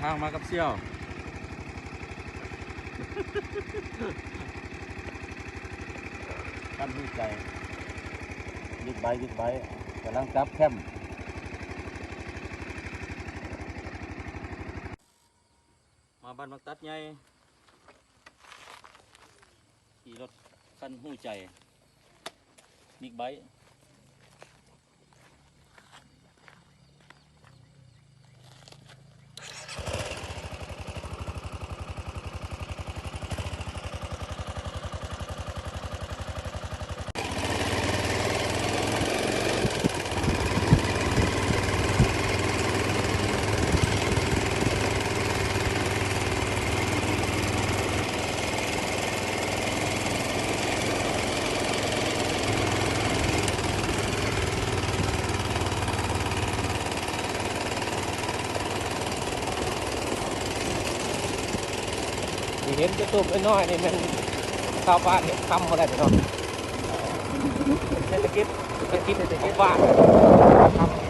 ທາງມາກັບສ່ຽວ ຄັນຮູ້ໃຈ ບິກໄບ ບິກໄບ ກຳລັງຈັບແຄມ ມາບ້ານບັກຕັດໃຫຍ່ ຂີ່ລົດຄັນຮູ້ໃຈ ບິກໄບ. ທີ່ເຫັນຕູບໆນ້ອຍໆນີ້ແມ່ນຊາວບ້ານເຮັດຄຳບໍ່ໄດ້ພີ່ນ້ອງ ເສດຖະກິດ ເສດຖະກິດ ເສດຖະກິດບ້ານ.